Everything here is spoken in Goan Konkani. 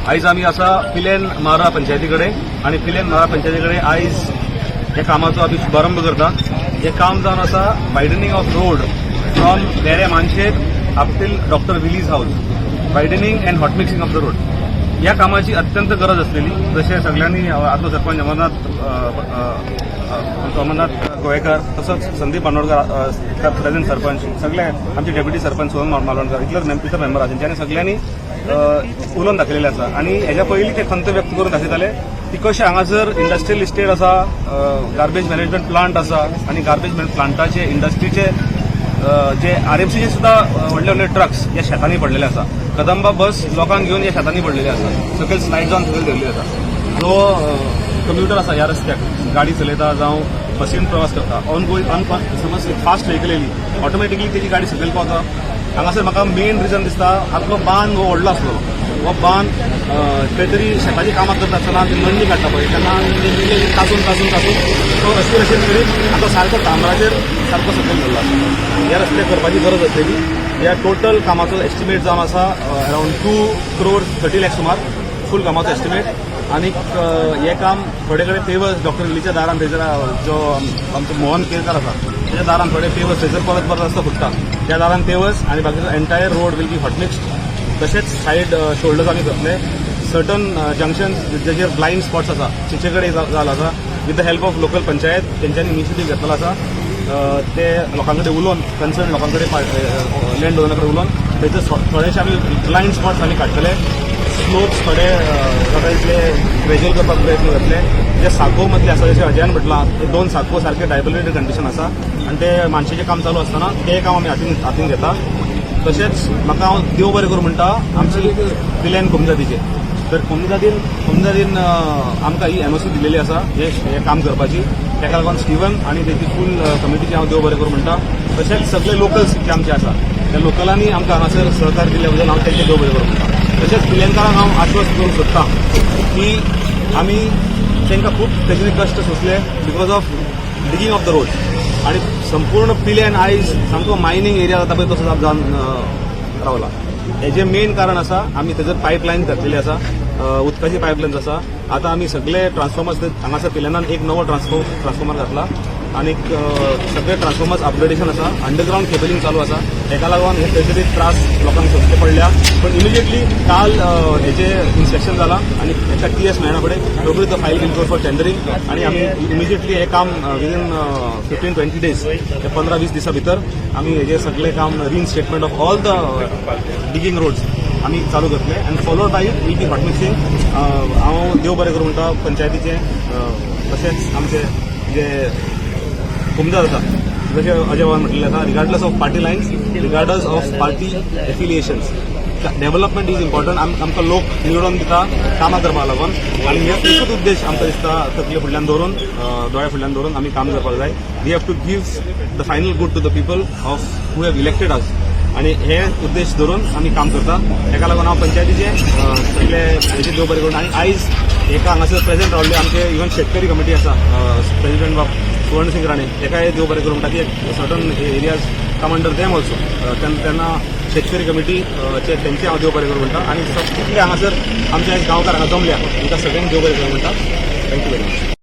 आयज आमी आसा पिलेन मारा पंचायती कडेन आनी पिलेन मारा पंचायती कडेन आयज ह्या कामाचो आमी शुभारंभ करता. हें काम जावन आसा widening of road from Verem Manshet up till Doctor Willy's house, widening and hot mixing of the road. ह्या कामाची अत्यंत गरज असलेली. जशें सगळ्यांनी आदलो सरपंच अमरनाथ अ, अ, अ, आमचो अमरनाथ गोवेकर, तसोच संदीप बांदोडकर प्रेझेंट सरपंच, सगळे आमचे डेप्युटी सरपंच सोहन मालवणकर, इतले इतर मेंबर आसा, तेंच्यांनी सगळ्यांनी उलोवन दाखयलेलें आसा. आनी हेज्या पयलीं ते खंत व्यक्त करून दाखयताले की कशें हांगासर इंडस्ट्रियल इस्टेट आसा, गार्बेज मॅनेजमेंट प्लांट आसा आनी गार्बेज प्लांटाचे इंडस्ट्रीचे जे आरएमसीचे सुद्धा व्हडले व्हडले ट्रक्स ह्या शेतांनी पडलेले आसा. कदंबा बस लोकांक घेवन ह्या शेतांनी पडलेली आसा, सकयल स्लायड जावन सकयल देंवली आसा. जो कम्युटर आसा, ह्या रस्त्याक गाडी चलयता जावं बसीन प्रवास करता, ऑन गोईंग ऑन, समज एक फास्ट व्हेकल येयली, ऑटोमॅटिकली तेजी गाडी सकयल पावता. हांगासर म्हाका मेन रिजन दिसता, आदलो बांद हो व्हडलो आसलो. हो बांद खंय तरी शेताची कामां करता आसतना ती नडणी काडटा पळय, तेन्ना ते तासून तासून तासून तो अशीर अशीर करीत आतां सारको डांबराचेर सारको सकयल गेल्लो आसा. ह्या रस्ते करपाची गरज आसलेली. ह्या टोटल कामाचो एस्टिमेट जावन आसा अरावंड 2 क्रोर 30 लॅक सुमार फूल कामाचो एस्टिमेट. आनीक हें काम थोडे कडेन पेवर्स डॉक्टर विलीच्या दारान, थंयसर जो आमचो मोहन केरकार आसा त्याच्या दारान थोडे पेवर्स, थंयसर परत परत रस्तो फुट्टा, त्या दारान पेवर्स आनी बाकीचो entire road will be hot mixed. तशेंच सायड शोल्डर्स आमी करतले. सर्टन जंक्शन जेचेर ब्लायंड स्पॉट्स आसा, चिंचे कडेन जालो आसा, with the help of local panchayat तेंच्यांनी इनिशिएटीव घेतलेलो आसा. ते लोकां कडेन उलोवन, कन्सर्न लोकां कडेन, लँड ओनरा कडेन उलोवन थंयसर थोडेशे आमी ब्लायंड स्पॉट्स आमी काडटले. स्लोप्स थोडे जाता तितले ग्रेज्युअल करपाक प्रयत्न करतले. जे साको मदले आसा, जशें अजयान म्हटलां, ते दोन साको सारके डायबिलिटेड कंडिशन आसा आनी ते मानशेचें काम चालू आसतना ते काम आमी हातीन हातीन घेता. तशेंच म्हाका हांव देव बरें करूं म्हणटा आमची पिल्यान कोमुनिदादीचे. तर कोमुनिदादीन आमकां ही एनओसी दिलेली आसा हे हें काम करपाची. ताका लागून स्टिवन आनी तेची फूल कमिटीचे हांव देव बरें करूं म्हणटा. तशेंच सगळे लोकल्स जे आमचे आसा, त्या लोकलांनी आमकां हांगासर सहकार दिल्ल्या बद्दल हांव तेंचे देव बरें करूं म्हणटा. तशेंच पिलेनकारांक हांव आश्वस्त करूंक सोदता की आमी तांकां खूब तेजे कश्ट सोंसले because of digging of the road आणि संपूर्ण पिल्यान आयज सामको मायनींग एरिया जाता पळय, तसो जावन रावला. हेजें मेन कारण आसा, आमी थंयसर पायपलायन घातलेली आसा, उदकाची पायपलायन आसा. आतां आमी सगळे ट्रान्सफॉर्मर्स हांगासर पिल्यानान एक नवो ट्रान्सफॉर्मर घातला आनीक सगळे ट्रान्सफॉर्मर्स अपग्रेडेशन आसा, अंडरग्रावंड केबलिंग चालू आसा. हेका लागून हे खंय तरी त्रास लोकांक सोंसचे पडल्या, पण इमिजिएटली काल हेजे इन्स्पेक्शन जाला आनी एका टीएस मेळना फुडें रोखडीच file will go for tendering आनी आमी इमिजिएटली हें काम विदीन 15-20 डेज, 15-20 दिसां भितर आमी हेजे सगळे काम, reinstatement of all the digging roads आमी चालू करतले आनी followed by it will be hot mixing. हांव देव बरें करूं म्हणटा पंचायतीचें, तशेंच आमचे जे कोमुनिदाद आसा, जशें अजय बाबान म्हटलेलें आसा, regardless of party lines, regardless of party affiliations, development is important. आमकां लोक निवडून दिता कामां करपाक लागून आनी हे एकूच उद्देश आमकां दिसता तकले फुडल्यान दवरून, दोळ्या फुडल्यान दवरून आमी काम करपाक जाय. We have to give the final good to the people of who have elected us आणि हे उद्देश धरून आमी काम करता. हेका लागून हांव पंचायतीचे सगळे हेजे देव बरें करून. आनी आयज हेका हांगासर प्रेझेंट रावल्ले आमचे इवन शेतकरी कमिटी आसा, प्रेसिडेंट बाब सुवर्णसिंग राणे, हेकाय देव बरें करूं म्हणटा की certain areas come under them also. तेन्ना शेतकरी कमिटी चे तेंचे हांव देव बरें करूं म्हणटा आनी तितले हांगासर आमचे गांवकार हांगा जमल्या, तांकां सगळ्यांक देव बरें करूं म्हणटा. Thank you very much.